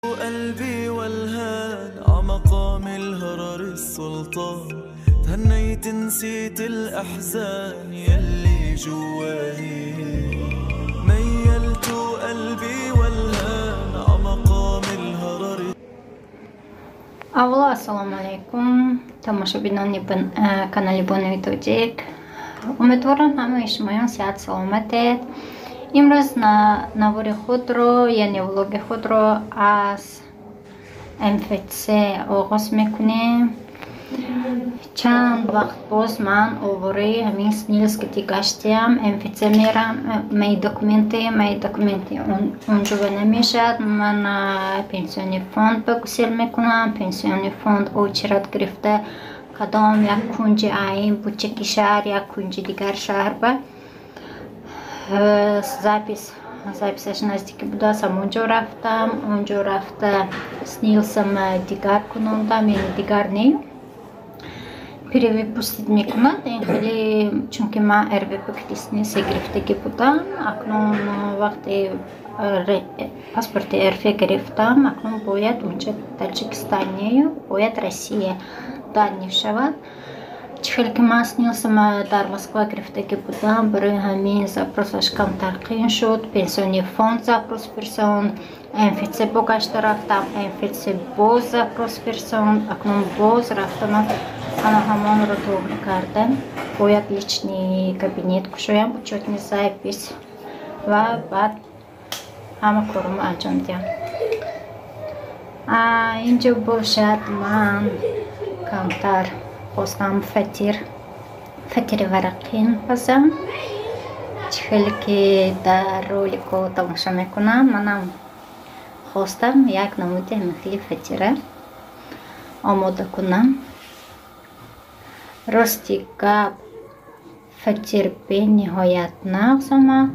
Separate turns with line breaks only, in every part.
قلبي والهان عمقام الهرر السلطان تهنيت نسيت الأحزان يلي جواني ميلت قلبي والهان عمقام الهرر.
Аввало ассалому алайкум, тамошобинони канали Бонои Тоҷик. Умедворам, ҳамаи шумоён сиҳат саломатед. Имрӯз навори худро, яъне влоги худро аз МФЦ оғоз мекунем. Чанд вақт боз ман овораи ҳамин СНИЛС кити гаштиам, МФЦ мерам, мои документы, мои документы онҷо намешавад. Ман пенсионный фонд ба гусел мекунам, пенсионный фонд очередь гирифта кадом як кунҷи аин бучаки шаҳр, як кунҷи дигар шаҳр ба запись записаш наздики будааст, ҳамонҷо рафтам. Онҷо рафта СНИЛСам дигар кунондам, яъне дигар не, перевыпустить мекунад ин хеле, чунки ман РВП кити СНИЛСа гирифтагӣ будам. Акнун вақте паспорти РФ гирифтам, акнун бояд унҷа Таҷикистонею бояд Россия данный шавад. Чӣ хеле ки ман СНИЛСама дар Москва гирифтагӣ будам, барои ҳамин запросаш камтар қиин шуд. Пенсионный фонд запрос фирсонд, МФЦ бо гашта рафтам, МФЦ боз запрос фирсонд. Акнун боз рафтам, ана ҳамонро тоғри кардам. Бояд личный кабинет кушоям, учетный запись ва баъд ҳама корумро анҷом диҳам. Инҷо бошад, ман камтар хостам фатири варақин пазам. Чӣ хеле ки дар ролико тамошо мекунам, манам хостам як намуди ҳамин хели фатира омода кунам. Рости гап, фатир бениҳоят нағз омад.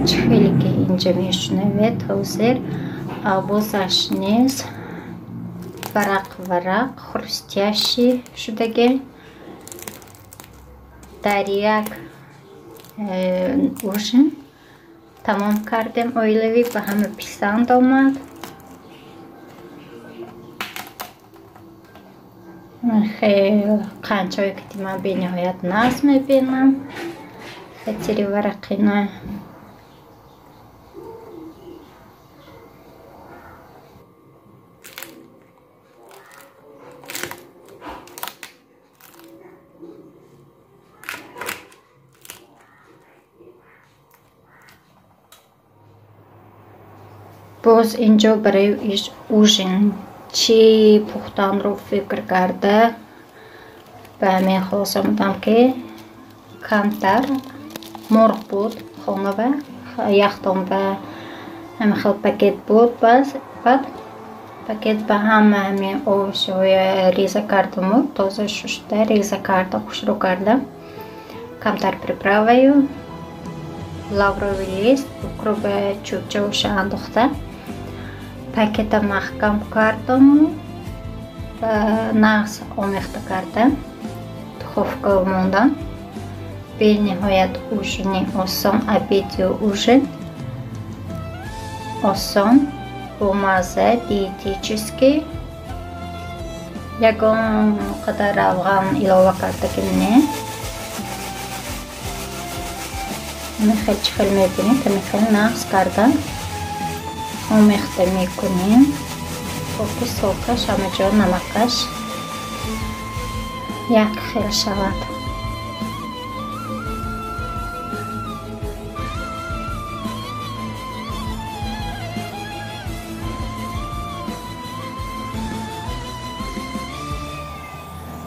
Чӣ хеле ки инҷа мешунавед, ҳозир овозаш нест, варақ варақ хрустящий шудагӣ. Дар як ужин тамом кардем оилавӣ, ба ҳама писанд омад. Хеле қанчҳое ки ман бениҳоят нағз мебинам фатири варақина. Боз инҷо барои ужин чӣ пухтанро фикр карда, ба ҳамин хулоса омадам, ки камтар мурғ буд хонава, яхдон ба ҳамин хел пакет буд. Баъд пакет ба ҳама ҳамин овощҳоя реза кардаму тоза шушта реза карда, хушрӯ карда, камтар приправаю, лавровый лист, укроба, чӯбчаоша андохта, пакета маҳкам кардаму нағз омехта карда духовка мондам. Бениҳоят ужини осон, обедию ужин осон, бомазза, диетический, ягон қадар равған илова кардагим не. Хел чӣ хел мебинед, ҳамин хел нағз карда омехта мекунем, то ки сокаш ҳама ҷо, намакаш як хел шавад.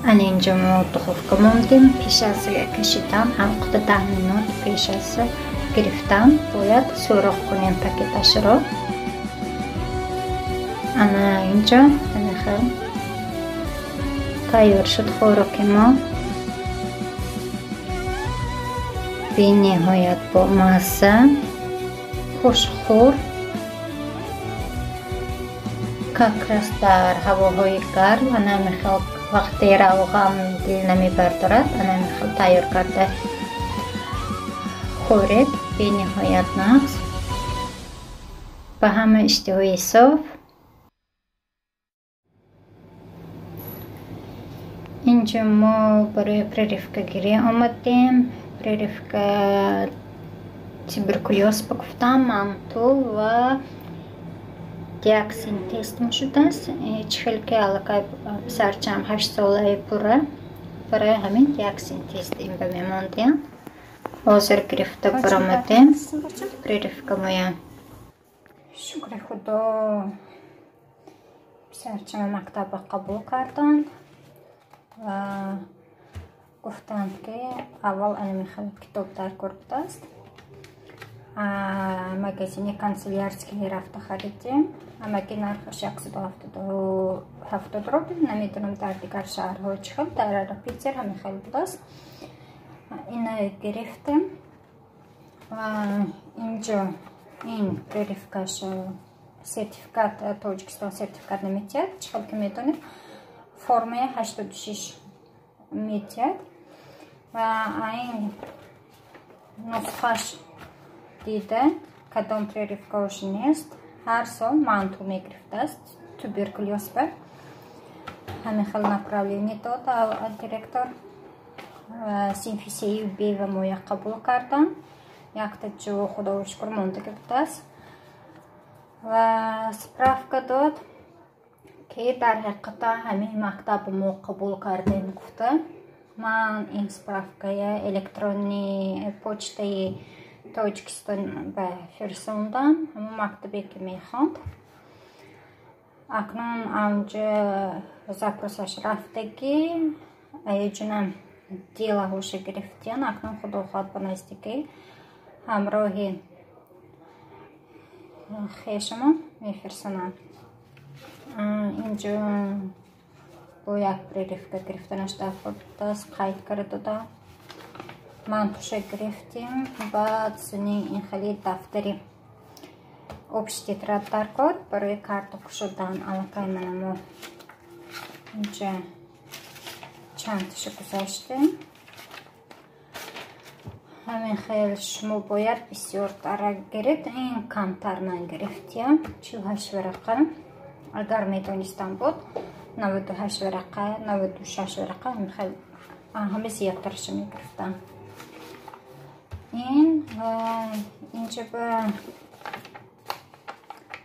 Ана инҷо мо духовка мондем. Пеш аз кашидан ҳам худа 10 минут пеш аз гирифтан бояд сӯроқ кунем пакеташро. Ана инҷо ҳамин хел тайёр шуд хӯроки мо, бениҳоят бомазза, хушхӯр, как раз дар ҳавоҳои гарм. Ана ҳамин хел вақте равған дил намебардорад, ана ҳамин хел тайёр карда хӯред, бениҳоят нағз. Ба ҳама иштиҳои соф. Инҷо мо барои прививкагирӣ омадем. Прививка туберкулёз ба гуфтам, манту ва диаксин тест мешудааст. Чӣ хел ки аллакай писарчаам 8 солаи пурра, барои ҳамин диаксин тест ин ба мемондиям. Ҳозир гирифта баромадем прививка моя. Шукри Худо, писарчама мактаба қабул карданд ва гуфтанд, ки аввал анамихел китоб дар кор будааст. Магазини канцелярский рафта харидем. Ҳамаги нархаш 170 рубл. Намедонам, дар дигар шаҳрҳо чӣ хел, дар Питер ҳамин хел будааст. Ина гирифтем ва инҷо ин прививкаш сертификат, Тоҷикистон сертификат наметиҳад. Чӣ хел ки медонед, формаи 86 метиҳад ва ин нусхаш дида, кадом прививкаош нест. Ҳар сол манту мегирифтааст туберкулёз ба. Ҳамин хел направление дод директор. Синфи сею бева моя қабул кардам. Якта ҷо, худоро шукр, мондаги будааст ва справка дод, ки дар ҳақиқатан ҳамин мактаба мо қабул кардем гуфта. Ман ин справкая электронный почтаи Тоҷикистон ба фирсондам, ҳамон мактабе ки мехонд. Акнун анҷо запросаш рафтагӣ, аяҷунам делаҳоша гирифтиян. Акнун, худо хоҳад, ба наздикӣ ҳамроҳи хешамон мефирсонам. Инҷо бо як прививка гирифтанаш дар будааст, қайд карда додам. Мантуша гирифтем. Баъд суни ин хели дафтари общий тетрадь дар кор барои карта кушодан. Аллакай мана мо инҷа чандташа гузаштем. Ҳамин хел шумо бояд бисёртара гиред. Ин камтар ман гирифтиям, 48 варақа. Агар медонистам буд, 98 варақа, 96 варақа, ҳамин хел ҳама зиёдтараша мегирифтам. Ин инҷа ба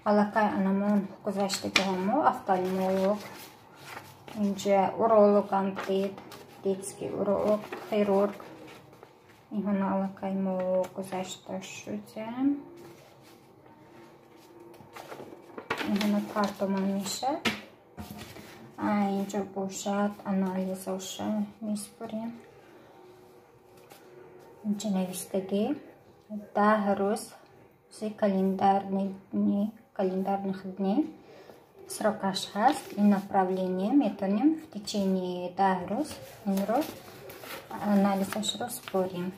аллакай анамон гузаштагиҳомо офтальмолог, инҷа урологам дид, детский уролог, хирург. Инҳоно аллакай мо гузашта шудем. Инҳоно картомон мешад. Инҷо бошад, анализоша меспорем. Инҷа навистагӣ 10 рӯз календарных дней срокаш ҳаст. Ин направление метавонем в течение 10 рӯз инро анализашро спорем.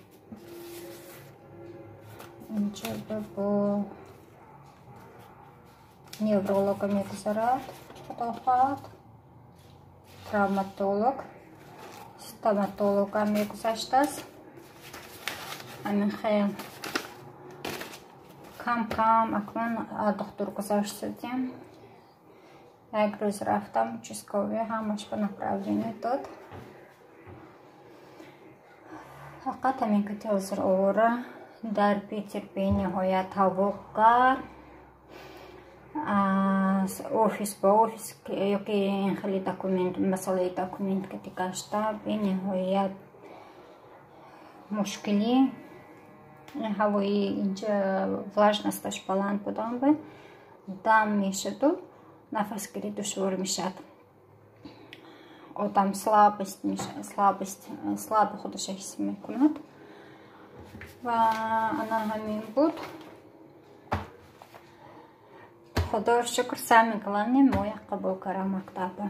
Инҷо бо невролога мегузарад, худо хоҳад, травматолог, стоматологам мегузаштааст. Ҳамин хел кам кам акнун духтур гузашт шудем. Як рӯз рафтам участковый, ҳамаш ба направление дод. Фақат ҳамин кати ҳозир овора дар Питер бениҳоят ҳаво гарм. Офис ба офис ёки хеле документ, масъалаи документ кати гашта бениҳоят мушкилӣ. Ҳавои инҷа влажносташ баланд будан ба дам мешаду нафасгирӣ душвор мешавад. Одам слабость слабость слабо худаша ҳис мекунад. Ва ана ҳамин буд. Худоро шукр, самое главное, моя қабул кардам мактаба.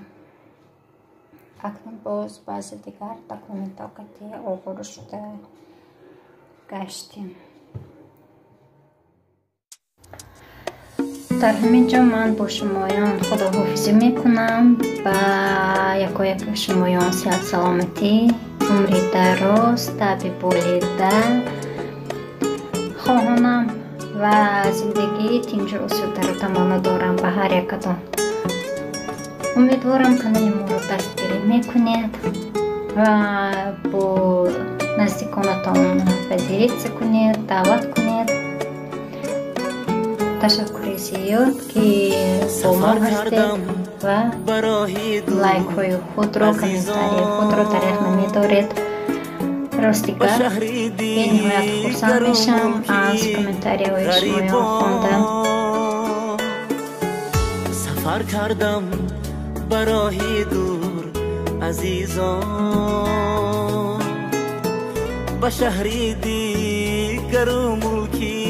Акнун боз баъзе дигар документҳо кати овора шуда гаштем. Дар ҳамин ҷо ман бо шумоён худоҳофизӣ мекунам. Ба якояки шумоён сиҳат, саломатӣ, умри дароз, таби болида хоҳонам. Ва зиндагии тинҷу осударо таманно дорам ба ҳар якатон. Умедворам, канали моро дастгирӣ мекунед ва бо наздиконатон поделиться кунед, даъват кунед. Ташаккури зиёд, ки бо мо ҳастед ва лайкҳои худро, комментарии худро дареғ намедоред. Рости гап, бениҳоят хурсанд мешавам аз комментарияҳои шумоён хондан.
Сафар кардам ба роҳи дур, азизон, ба шаҳри дигару мулки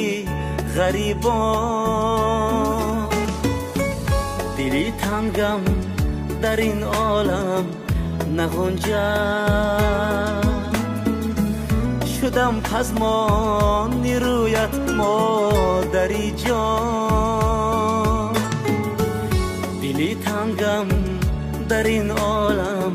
ғарибон. Дили тангам дар ин олам нағунҷад, шудам пазмони рӯят, модари ҷон. Дили тангам дар ин олам.